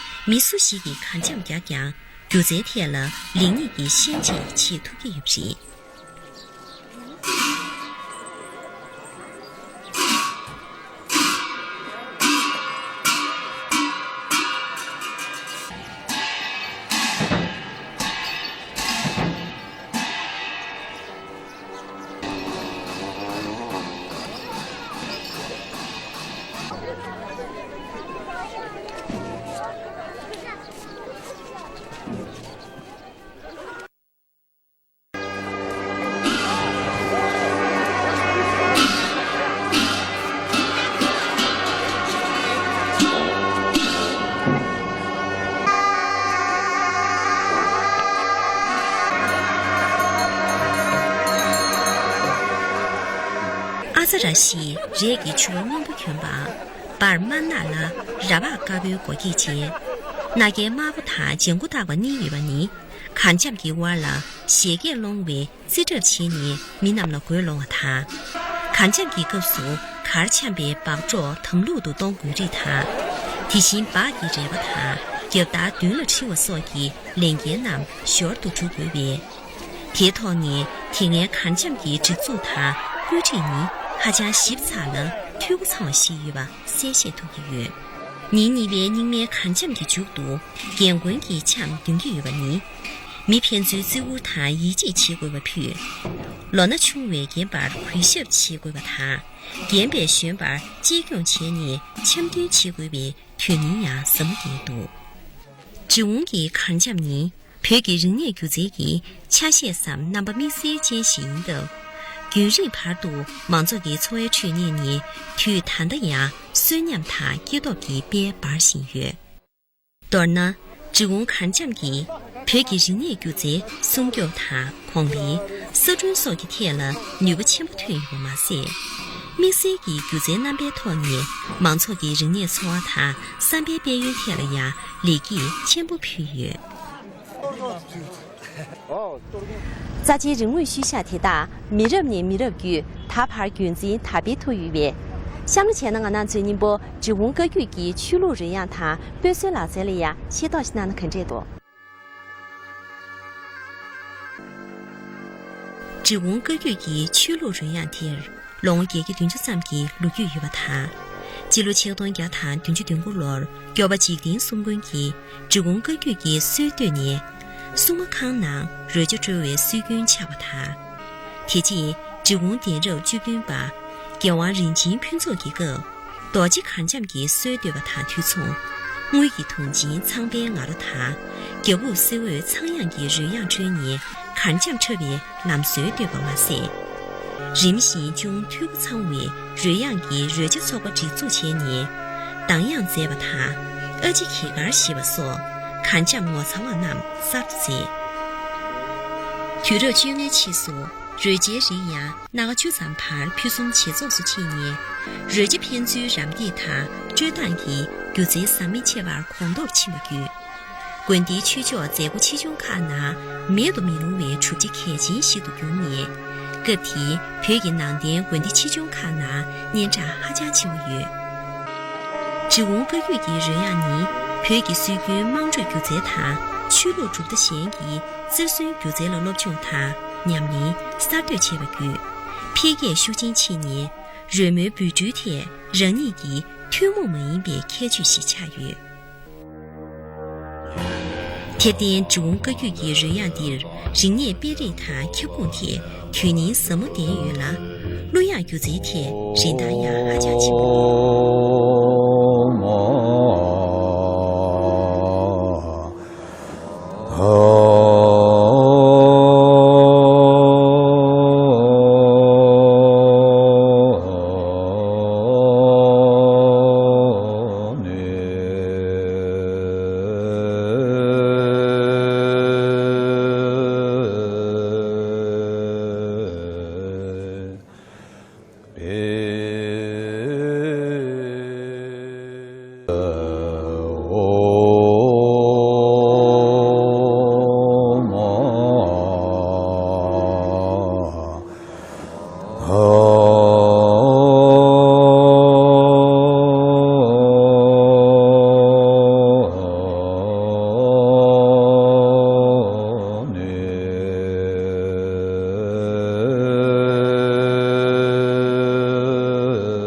མི་སུ་ཞིག་གིས་གར་འཆམ་རྒྱག་ཀྱང་། སྒྱུ་རྩལ་ཐད་ལ་ལེགས་ཉེས་ཀྱི་ཤན་འབྱེད་བྱེད་ཐུབ་ཀྱི་ཡོད་པ་རེད། ཨ་ཙ་ར་ཤིས་རས་ཀྱི་ཕྱུ་པ་སྔོན་པོ་གྱོན་པ། པར་དམར་ནག་ལ་ར་བག་དཀར་པོའི་སྒོ་འགྱེད་བྱས། སྣ་རྒྱན་དམར་པོ་དང་ལྗང་གུ་བཏགས་པ་གཉིས་ཡོད་པ་ནི། གར་འཆམ་གྱི་དབར་ལ་བཞད་གད་སློང་བའི་རྩིས་གྲབས་བྱས་ནས་མི་རྣམས་ལ་འགོས་སློང་བ་དང་། གར་འཆམ་གྱི་སྐབས་སུ་གར་འཆམ་པའི་འབག་སྒྲོག་དམ་ལུགས་དུ་གཏོང་དགོས་རིགས་དང་། དེ་བཞིན་འབག་གི་རལ་པ་དང་རྒྱབ་དར་མདུན་ལ་འཁྲི་བ་སོགས་ཀྱི་ལས་འགན་རྣམས་ཞོར་དུ་སྒྲུབ་དགོས་པས། དེའི་ཐོག་ནས་དེ་སྔའི་གར་འཆམ་གྱི་སྒྲིག་འཛུགས་དང་བཀོད་སྒྲིག་ནི་ཧ་ཅང་ཞིབ་ཚགས་ལ་འཐུས་སྒོ་ཚང་བ་ཞིག་ཡོད་པ་གསལ་བཤད་ཐུབ་ཀྱི་ཡོད། ཉིན་གཉིས་པའི་རྙིང་མའི་གར་འཆམ་གྱི་མཇུག་ཏུ་རྒན་རྒོན་གྱིས་འཆམ་འདོན་གྱི་ཡོད་པ་ནི། མི་ཕན་ཚུན་བརྩི་བཀུར་དང་ཡིད་ཆེས་བྱེད་དགོས་པ་ཕུད། ལོ་ན་ཆུང་བས་རྒན་པར་གུས་ཞབས་བྱེད་དགོས་པ་དང་། རྒན་པས་གཞོན་པར་གཅེས་སྐྱོང་བྱས་ནས་འཆམ་མཐུན་བྱེད་དགོས་པའི་དོན་སྙིང་ཡང་ཟབ་མོ་ལྡན་འདུག། འབྲི་གུང་གི་གར་འཆམ་ནི་བོད་ཀྱི་རིག་གནས་སྒྱུ་རྩལ་གྱི་ཆ་ཤས་སམ་རྣམ་པ་དམིགས་བསལ་ཅན་ཞིག་ཡིན་སྟབས། རྒྱུན་རིང་བར་དུ་མང་ཚོགས་ཀྱི་འཚོ་བའི་ཁྲོད་གནས་ནས་དུས་ད་ལྟ་ཡང་གསོན་ཉམས་དང་སྐྱེ་སྟོབས་ཀྱི་དཔལ་འབར་བཞིན་ཡོད། མདོར་ན། འབྲི་གུང་གར་འཆམ་གྱིས་བོད་ཀྱི་རིག་གནས་སྒྱུ་རྩལ་སྲུང་སྐྱོབ་དང་གོང་འཕེལ། གསར་སྐྲུན་སོགས་ཀྱི་ཐད་ལ་ནུས་པ་ཆེན་པོ་ཐོན་ཡོད་པ་མ་ཟད། དམིགས་བསལ་གྱི་སྒྱུ་རྩལ་རྣམ་པའི་ཐོག་ནས་མང་ཚོགས་ཀྱི་རིག་གནས་འཚོ་བ་དང་བསམ་པའི་དཔལ་ཡོན་ཐད་ལ་ཡང་ལེགས་སྐྱེས་ཆེན་པོ་ཕུལ་ཡོད། རྩ་ཆེའི་རིག་དངོས་ཤུལ་བཞག་དེ་དག་མི་རབས་ནས་མི་རབས་བརྒྱུད་ད་བར་རྒྱུན་འཛིན་དར་སྤེལ་ཐུབ་ཡོད་པས། གཤམ་ལ་བྱས་ན་ང་རང་ཚོའི་སྙིང་པོ་འབྲི་གུང་བཀའ་བརྒྱུད་ཀྱི་ཆོས་ལུགས་རོལ་དབྱངས་དང་དཔེ་མཛོད་ལག་རྩལ་ལ་ཡང་ཤེས་རྟོགས་ཤིག་གནང་ན་ག་འདྲས་འདུག། འབྲི་གུང་བཀའ་བརྒྱུད་ཀྱི་ཆོས་ལུགས་རོལ་དབྱངས་དེར་ལོ་ངོ་བརྒྱད་བརྒྱ་བདུན་ཅུ་ཙམ་གྱི་ལོ་རྒྱུས་ཡོད་པ་དང་། སྤྱི་ལོ་ཆིག་སྟོང་བརྒྱ་དང་བདུན་ཅུ་དོན་དགུ་ལོར་མགྱོགས་པ་འཇིག་རྟེན་གསུམ་མགོན་གྱིས་འབྲི་གུང་བཀའ་བརྒྱུད་ཀྱི་སྲོལ་བཏོད་ནས། སྲུང་མ་ཁང་ནང་རོལ་ཆ་དཀྲོལ་བའི་སྲོལ་རྒྱུན་ཆགས་པ་དང་། དེ་རྗེས་འབྲི་གུང་གདན་རབས་བཅུ་བདུན་པ། རྒྱལ་དབང་རིན་ཆེན་ཕུན་ཚོགས་ཀྱི་སྐབས། རྡོ་རྗེ་གར་འཆམ་གྱི་སྲོལ་བཏོད་པ་དང་དུས་མཚུངས། དངུལ་གྱི་དུང་ཆེན་ཚངས་པའི་ང་རོ་དང་། རྒྱ་ཕུབ་གསེར་འོད་ཚངས་དབྱངས་ཀྱི་རོལ་དབྱངས་བསྒྲོན་ནས་གར་འཆམ་འཁྲབ་པའི་ལམ་སྲོལ་བཏོད་པ་མ་ཟད། རིམ་བཞིན་ཅུང་འཐུས་སྒོ་ཚང་བའི་རོལ་དབྱངས་ཀྱི་རོལ་ཆ་ཚོགས་པ་སྒྲིག་འཛུགས་བྱས་ནས་གདངས་དབྱངས་མཛད་པ་དང་། ཨ་ཅེ་གྱི་གར་ཞེས་པ་སོགས་གར་འཆམ་ངོ་མཚར་བ་རྣམས་གསར་དུ་མཛད། དུས་རབས་བཅོ་ལྔའི་ཕྱིས་སུ་རོལ་ཆའི་རིགས་ཡང་སྣ་ཁ་བཅུ་ཙམ་བར་ཕུན་སུམ་ཇེ་ཚོགས་སུ་ཕྱིན་ནས། རོལ་ཆ་ཕན་ཚུན་རམ་འདེགས་དང་སྤྲོད་སྟངས་ཀྱི་སྒྱུ་རྩལ་ཟམ་མི་ཆད་པར་གོང་མཐོར་ཕྱིན་པ་བརྒྱུད། དགོན་སྡེའི་ཆོས་ཕྱོགས་མཛད་སྒོ་ཆེ་ཆུང་ཁག་ནང་མེད་དུ་མི་རུང་བའི་གྲུབ་ཆ་གལ་ཆེན་ཞིག་ཏུ་གྱུར་ནས། སྐབས་དེའི་བོད་ཀྱི་ནང་བསྟན་དགོན་སྡེ་ཆེ་ཆུང་ཁག་ནང་སྙན་གྲགས་ཧ་ཅང་ཆེ་བ་ཡོད། འབྲི་གུང་བཀའ་བརྒྱུད་ཀྱི་རོལ་དབྱངས་ནི་བོད་ཀྱི་སྲོལ་རྒྱུན་དམངས་ཁྲོད་སྒྱུ་རྩལ་དང་ཆོས་ལུགས་གྲུབ་མཐའ་གཞན་གྱི་རྩེར་སོན་སྒྱུ་རྩལ་ལ་སློབ་སྦྱོང་དང་ཉམས་ལེན་གསར་གཏོད་བྱས་པ་བརྒྱུད། འཕེལ་རྒྱས་ཤུགས་ཆེན་ཕྱིན་ནས། རོལ་མོའི་འབུད་འཕྲུལ་ཐད་རང་ཉིད་ཀྱི་ཐུན་མོང་མ་ཡིན་པའི་ཁྱད་ཆོས་ཤིག་ཆགས་ཡོད། དེར་བརྟེན་འབྲི་གུང་བཀའ་བརྒྱུད་ཀྱི་རོལ་དབྱངས་འདིར་རིག་གནས་སྤེལ་རེས་དང་ཁྱབ་ཁོངས་ཐད་དོན་སྙིང་ཟབ་མོ་ལྡན་ཡོད་ལ། གླུ་དབྱངས་སྒྱུ་རྩལ་ཐད་རིན་ཐང་ཡང་ཧ་ཅང་ཆེན་པོ་ཡོད།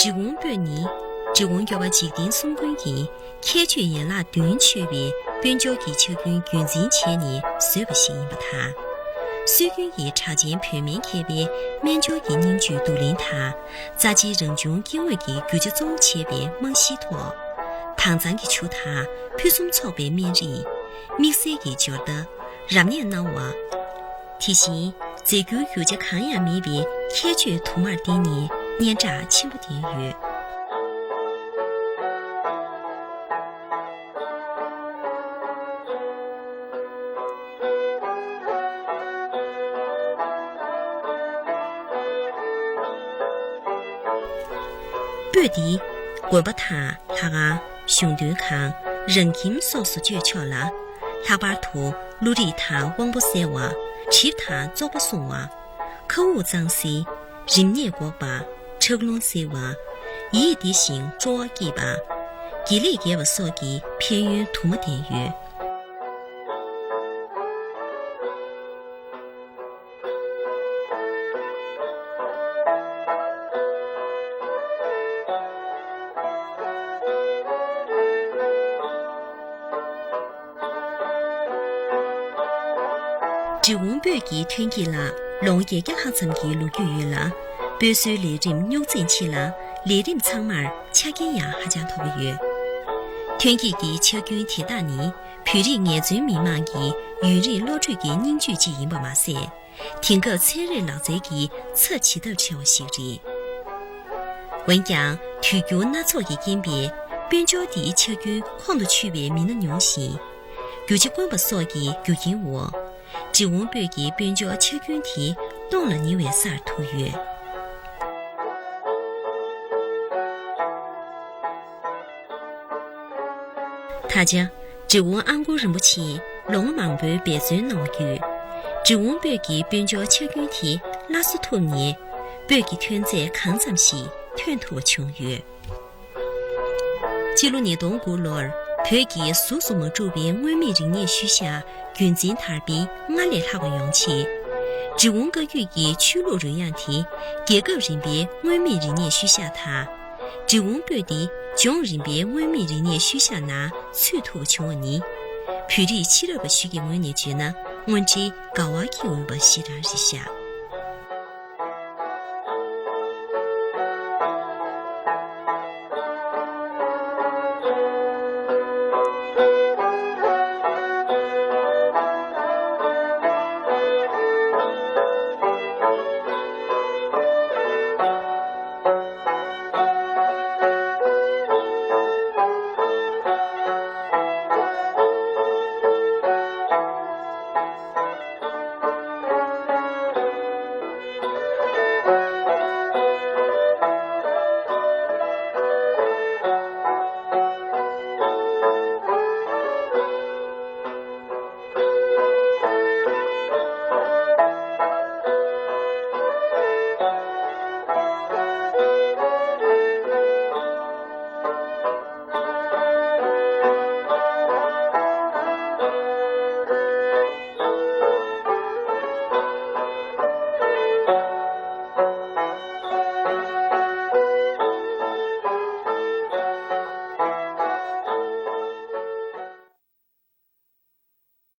འབྲི་གུང་སྤོས་ནི་འབྲི་གུང་མགྱོགས་པ་འཇིག་རྟེན་གསུམ་མགོན་གྱི་ཁྱད་ཆོས་ཡན་ལག་བདུན་མཆོད་པའི་དཔལ་འབྱོར་གྱི་ཕྱག་རྒྱུན་རྒྱུན་འཛིན་བྱས་ནས་བཟོས་པ་ཞིག་ཡིན་པ་དང་། སྲོལ་རྒྱུན་གྱི་གྲགས་ཅན་བོད་སྨན་མཁས་པའི་སྨན་སྦྱོར་གྱི་སྙིང་བཅུད་བསྡུ་ལེན་དང་། རྩ་ཆེའི་རང་བྱུང་སྐྱེ་དངོས་ཀྱི་རྒྱུ་ཆ་བཙོང་བྱས་པའི་རྨང་གཞིའི་ཐོག་དྭངས་གཙང་གི་ཆུ་དང་ཕུན་སུམ་ཚོགས་པའི་སྨན་རིགས། དམིགས་བསལ་གྱི་སྦྱོར་རྟ། རབ་གནས་གནང་བ། དེ་བཞིན་རྫས་འགྱུར་རྒྱུ་ཆ་གང་ཡང་མེད་པའི་ཁྱད་ཆོས་དུ་མར་བརྟེན་ནས་སྙན་གྲགས་ཆེན་པོ་ལྡན་ཡོད། སྤོས་འདི་དགོན་པ་དང་ལྷ་ཁང་། གཞུང་དོན་ཁང་། རང་ཁྱིམ་སོགས་སུ་སྤྱོད་ཆོག་ལ། ལྷག་པར་དུ་བློ་རིག་དང་དབང་པོ་གསལ་བ། གྲིབ་དང་བཙོག་པ་སྲུང་བ། ཁ་དབུགས་གཙང་སེལ། རིམས་ནད་འགོག་པ། ཁྲག་རླུང་སེལ་བ། ཡིད་བདེ་ཞིང་སྤྲོ་བ་སྐྱེད་པ། དགེ་ལེགས་རྒྱས་པ་སོགས་ཀྱི་ཕན་ཡོན་དུ་མ་ལྡན་ཡོད། འབྲི་གུང་སྤོས་ཀྱི་ཐོན་སྐྱེད་ལ་ལོ་ངོ་བརྒྱད་བརྒྱ་ལྷག་ཙམ་གྱི་ལོ་རྒྱུས་ཡོད་ལ། སྤོས་བཟོའི་ལས་རིམ་རྙོག་འཛིང་ཆེ་ལ། ལས་རིམ་ཚང་མར་ཆ་རྐྱེན་ཡང་ཧ་ཅང་མཐོ་པོ་ཡོད། ཐོན་སྐྱེད་ཀྱི་ཆག་རྐྱེན་དེ་དག་ནི་བོད་རིགས་ངལ་རྩོལ་མི་དམངས་ཀྱི་ཡུན་རིང་བློ་གྲོས་ཀྱི་སྙིང་བཅུད་ཅིག་ཡིན་པ་མ་ཟད། དེང་སྐབས་ཚན་རིག་ལག་རྩལ་གྱི་ཚབ་ཇི་ལྟར་ཆེ་བ་ཞིག་རེད། འོན་ཀྱང་དུས་འགྱུར་སྣ་ཚོགས་ཀྱི་རྐྱེན་པས་དཔལ་འབྱོར་འདིའི་ཆག་རྐྱེན་ཁོང་དུ་ཆུད་པའི་མི་སྣ་ཉུང་ཞིང་། རྒྱུ་ཆ་དཀོན་པ་སོགས་ཀྱི་རྒྱུ་རྐྱེན་འོག་འབྲི་གུང་སྤོས་ཀྱི་དཔལ་འབྱོར་ཆག་རྐྱེན་དེ་སྟོངས་ལ་ཉེ་བའི་སར་ཐུག་ཡོད། ད་ཆ། འབྲི་གུང་ཨ་འགོང་རིན་པོ་ཆེས་ལོ་ངོ་མང་པོའི་འབད་བརྩོན་གནང་བ་བརྒྱུད། འབྲི་གུང་སྤོས་ཀྱི་དཔལ་འབྱོར་ཆག་རྐྱེན་དེ་སླར་གསོ་ཐུབ་ནས། སྤོས་ཀྱི་ཐོན་རྫས་གང་ཙམ་ཞིག་ཐོན་ཐུབ་པ་བྱུང་ཡོད། སྤྱི་ལོ་ཉིས་སྟོང་དགུ་ལོར་བོད་ཀྱི་གཟུགས་སུ་མ་གྲུབ་པའི་མངོན་མིན་རིག་གནས་ཤུལ་བཞག་རྒྱུན་འཛིན་དར་སྤེལ་སྔར་ལས་ལྷག་པ་ཡོང་ཆེད། འབྲི་གུང་བཀའ་བརྒྱུད་ཀྱི་ཆོས་ལུགས་རོལ་དབྱངས་དེ་རྒྱལ་ཁབ་རིམ་པའི་མངོན་མིན་རིག་གནས་ཤུལ་བཞག་དང་། འབྲི་གུང་སྤོས་འདི་ལྗོངས་རིམ་པའི་མངོན་མིན་རིག་གནས་ཤུལ་བཞག་ནང་ཚུད་ཐུབ་པ་བྱུང་བ་ནི། བོད་རིགས་ཕྱི་རབས་པ་ཞིག་གི་ངོས་ནས་བརྗོད་ན། དངོས་འབྲེལ་དགའ་བ་གྱི་འོས་པ་ཞེ་དྲག་རེད་ཤག